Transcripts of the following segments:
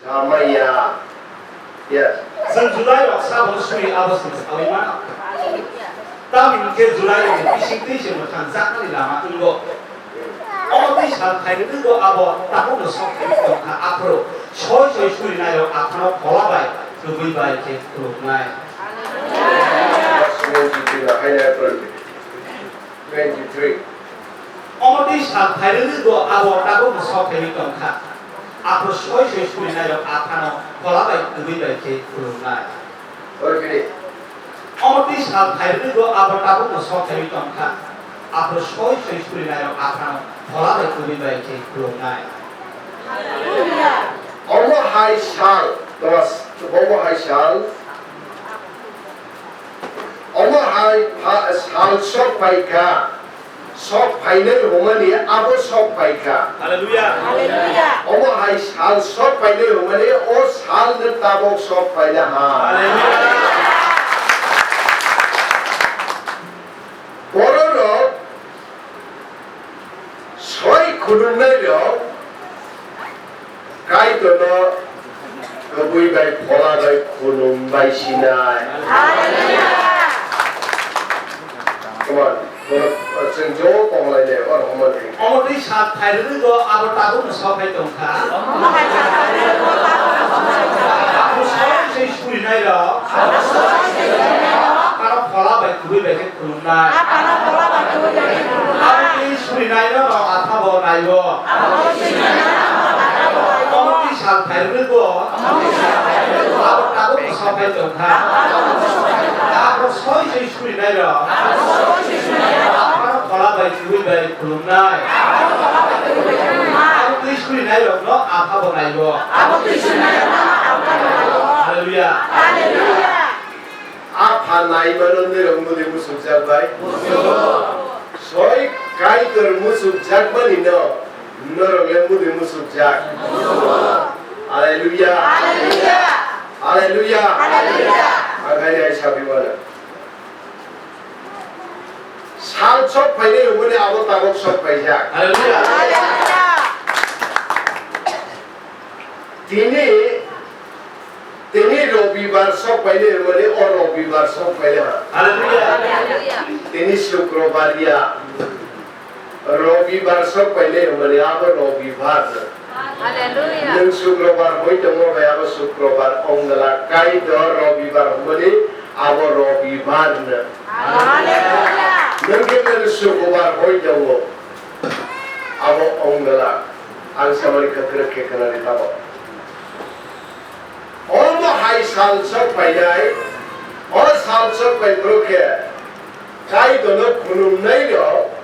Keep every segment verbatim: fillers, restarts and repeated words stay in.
Samaya. Yes. Chwng Judairok sabo suri abo se saui mano. Tamni hwn khe Judairokni bisingtwi se mwthangjakmani lama wngo. Omo twi sal phairwgwi bo abo tabukno sok phaiwi tongkha, aphuru soi soi surinairok Aphano phola bai kwbwi bai khe khulumnai. Twenty-three. Omo twi sal phairwgwi bo abo tabukno sok phaiwi tongkha, aphuru soi soi surinairok Aphano phola bai kwbwi bai khe khulumnai. Omo twi sal phairwgwi bo abo tabukno sok phaiwi tongkha, aphuru soi soi surinairok Aphano phola bai kwbwi bai khe khulumnai. Omo hai sal, omo hai sal, omo hai pha-, sal sok phaikha. Sok phainai hwnmani abo sok phaikha. Hallelujah. Hallelujah. Omo hai sal sok phainai hwnmani o salno tabuk sok phaina ha. Hallelujah. Bororok soi khulumnairok Kaitorno kwbwi bai phola bai khulum bai sinai. Hallelujah. Come on, borok, chwng jo konglainai, oro hwnmani. Omo twi sal phairwgwi bo abo tabukno sok phai tongkha. Abo soi soi surinairok. Aphano phola bai kwbwi bai khe khulumnai. Aphano phola bai kwbwi bai khe khulumnai. Abo twi surinairokno Apha bo naibo. Abo twi surinairokno Apha bo naibo. Omo twi sal phairwgwi bo. Omo twi sal phairwgwi bo. Abo tabukno sok phai tongkha. Abo tabukno sok phai tongkha. Abo soi soi surinairok. Abo soi soi surinairok. Aphano phola bai kwbwi bai khulumnai. Aphano phola bai kwbwi bai khulumnai. Abo twi surinairokno Apha bo naibo. Abo twi surinairokno Apha bo naibo. Hallelujah. Hallelujah. Apha naimano norok mudi musukjak bai? Soi Kaitor musukjakmani no norok le mudi musukjak? Hallelujah. Hallelujah. Hallelujah. Hallelujah. Ang hai hai sabi mano. Sal sok phainai hwnmani abo tabuk sok phaijak. Hallelujah. Tini, tini Robibar sok phainai hwnmani o Robibar sok phaina. Hallelujah. Tini Sukrobar ya. Robibar sok phainai hwnmani abo Robibar. Hallelujah. Nwng Sukrobar hoi tongo bai abo Sukrobar ongla, Kaitor Robibar hwnmani abo Robibar no. Hallelujah. Nwng khe nwng Sukrobar hoi tongo abo ongla, ang samani kwkrwk khe khwnani tamo. Omo hai sal sok phainai, o sal sok phai borok khe Kaitorno khulumnai rok.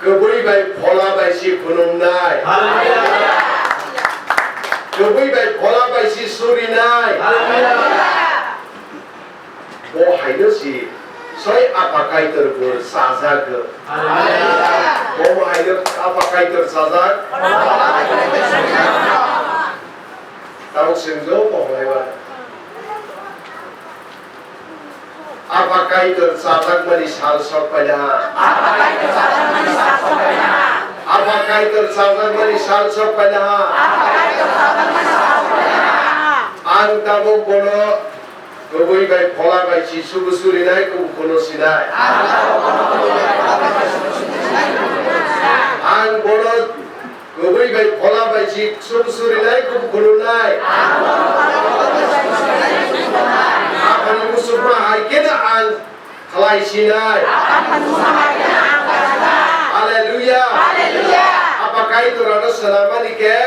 Kwbwi bai phola bai si khulumnai. Hallelujah. Kwbwi bai phola bai si surinai. Hallelujah. Bo haino si soi Apha Kaitor bo chajak. Hallelujah. Bo haino Apha Kaitor chajak. Tabuk sengjo bo hwnlaiba. Apha Kaitor chajakmani sal sok phaina ha. Apha Kaitor chajakmani sal sok phaina ha. Apha Kaitor chajakmani sal sok phaina ha. Apha Kaitor chajakmani sal sok phaina ha. Ang tabuk bono kwbwi bai phola bai si subu surinai, kubui kuno sinai. Ang tabuk bono kwbwi bai phola bai si subu surinai, kubui kuno sinai. Ang bono Kwbwi bai phola bai si sum surinai, kubui khulumnai. Aphani musukma hai kheno ang khlai sinai. Hallelujah. Hallelujah. Apha Kaitor ano swnamani khe.